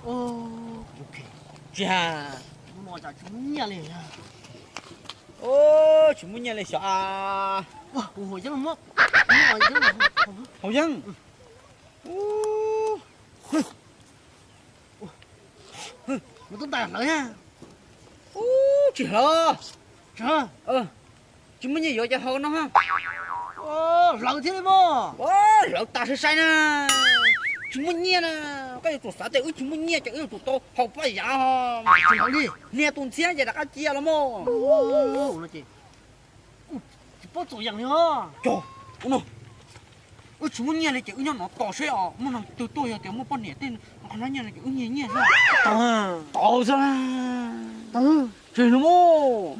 Tsis has. Tsis muaj nyiaj li xyov a. Haus yeeb. Ub, tsis hlawv. Tsis muaj nyiaj yuav ces haus no. Hlawv thiab li mog. Hlawv tas sai sai na. Tsis muaj nyiaj na. Koj yuav tsum xav tias wb tsis muaj nyiaj ces wb yuav tsum tau haus poj yav. Niag tus ntxhiab ces rov qab cia los mog. Tsis paub txaus yees li os. Cog, ub no, wb tsis muaj nyiaj li ces wb nyob no tos seb os, muaj neeg twg tuaj, yog tias muaj poj niam tej qhov no nyiaj li ces wb nyiag nyiaj xwb. Tau xwb. Tsis no mus.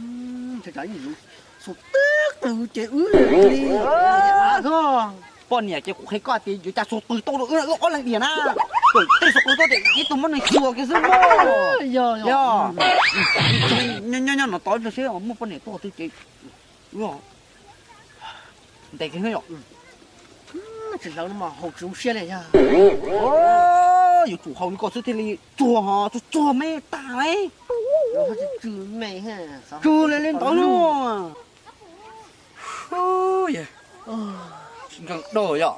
Xu tib qws ces wb li. Poj niam ces kuv qhia koj tias yuav cas xu qws tau rau wb, wb ob leeg diam na. Tej xu qws tau ces ib tug muab neeg xyuas kiag xwb mog. Yog, nyob nyob no tos seb muaj poj niam tuaj twg ces wb ntes kiag yom. Tsis hlawv no mas haus tsis zoo siab li yog. Yuav tsum haus li ko xwb thiaj li tsuag, tsuag tsuag me tag li. Tsw li li ntawd no. Tsis nkees dog yom.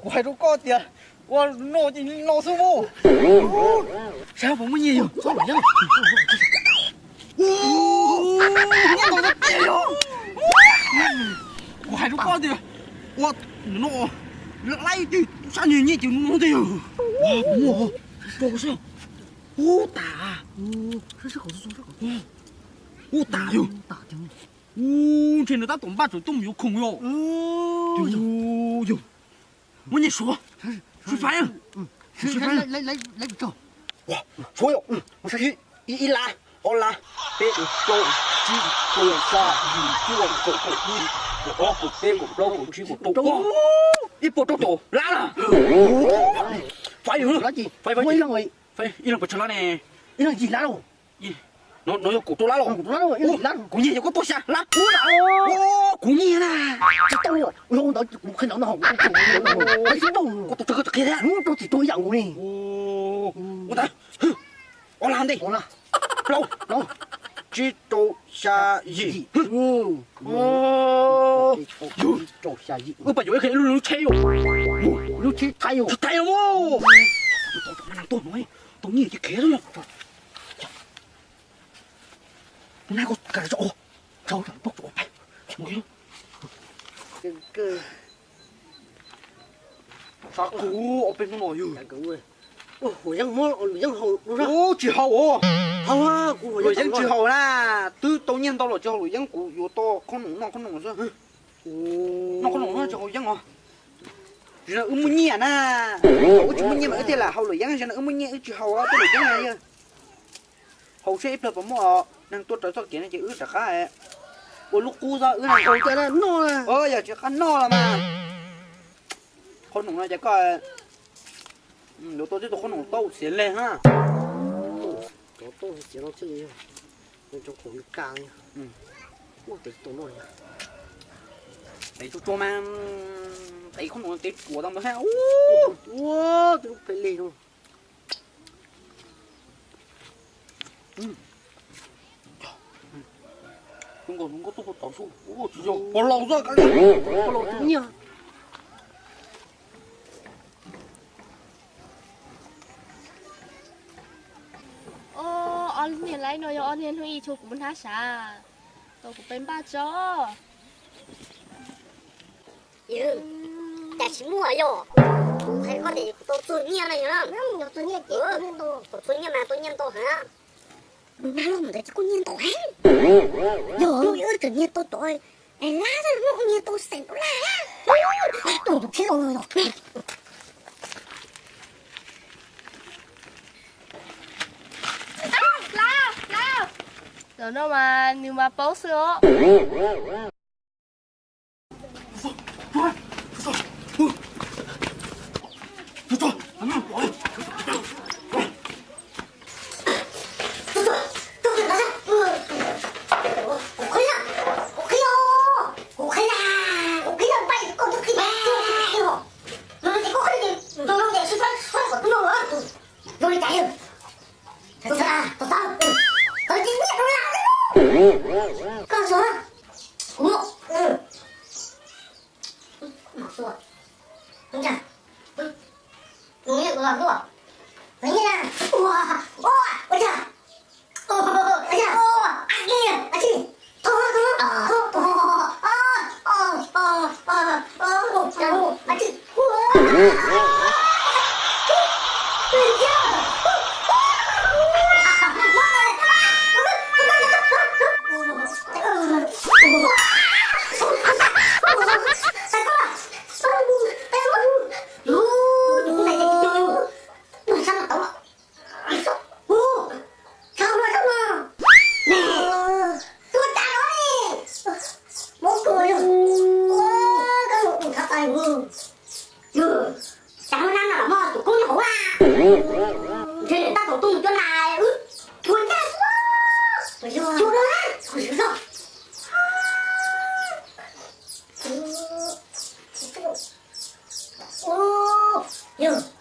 Kuv hais rau koj tias ua no ces no xwb mus. Saib puas muaj nyiaj yog. Kuv hais rau koj tias ua no laib ces sab nyiaj nyiaj ces no tiag yog. Ua tas. Ua tas yog. Ntshe nws tab tom npaj tsam tuaj mus yuav khoom yom. Yog, muab nyiaj suav, suav fais, suav yom, mus saib sib, ib lab, ob lab, peb, plaub, tsib, rau, xya, yim, cuaj, kaum, kaum ib, kaum ob, kaum peb, kaum plaub, kaum tsib, kaum rau, ib puas rau caum lab na. Fais, fais, ib leeg puas tsawg lab ne? Ib leeg yim lab lauj. No yog kaum rau lab los? Kuv nyiag yog koj tuaj xya lab. Kuv nyiag na. Tsis tau, ua ntawd kuv qhia ntawd no, kuv tsis tau, koj tus tsawg koj tsis qhia thiab. Rau txim rau ib yam nkaus li. Ua ntawd, ob lab ntej, plaub, tsib rau xya yim. Wb pas yuav ib qhia lub tsheb yom. Lub tsheb thaij yom. Tsis thaij yom. Tau nyiaj ces khiav xwb. Tus nab ko ka zom, tsaug zog poj tsuas pais. Xav kuv ob peb hnub no yog. Tsis haus os. Luam yeeb tsis haus na. Twb tau nyiaj ntau los tsis haus luam yeeb, kuv yuav tau qhob noom noj qhob noom xwb. Noj qhob noom no tsis haus yeeb os. Tam sim no wb muaj nyiaj na. Wb tsis muaj nyiaj mas wb thiaj lam haus luam yeeb, tam sim no wb muaj nyiaj wb tsis haus tej luam yeeb na. Haus seb ib pliag puas muaj neeg tuaj raws txoj kev no ces wb rov qab ua lub qub xwb wb na. Yog tsis qab noj los mas. Qhob noom no ces koj yuav tau tib tug qhob noom taub xiav leg na. Tev tsuag tsuag mas, tev qhob noom tev ruam tau npaum hab. Ua, twb lub phem lig no. Zoo nkaus hluas nkauj tuaj puag tom xwb, tsis yog pog laus xwb. Pog laus tus nyiag. Ob niag laib no yog ob niag hnub ib tshuav kuv hnab sav, tau kuv peb npaj tso. Cas Tsis muaj yog, kuv hais koj tias kuv tau txog nyiaj no yog, tau txog nyiaj mas tau nyiaj ntau heev. Nag los mus ntawd ces kuj nyiaj ntau heev. Yog, wb tseem nyiaj tau cov lab, nyiaj tau xeem tau lab. Tus tus khib los yog. Zaum no mas nws mas paub xwb os. Koj xua. Kuv, ua, ua, ua, ua, ua, ua, ua, Yog, cas hnub no los muaj tus koob hauv a? Ntshe nws tab tom tuaj mus cov nas wb tua ncaj xwb. Yog, yog, yog. Yog.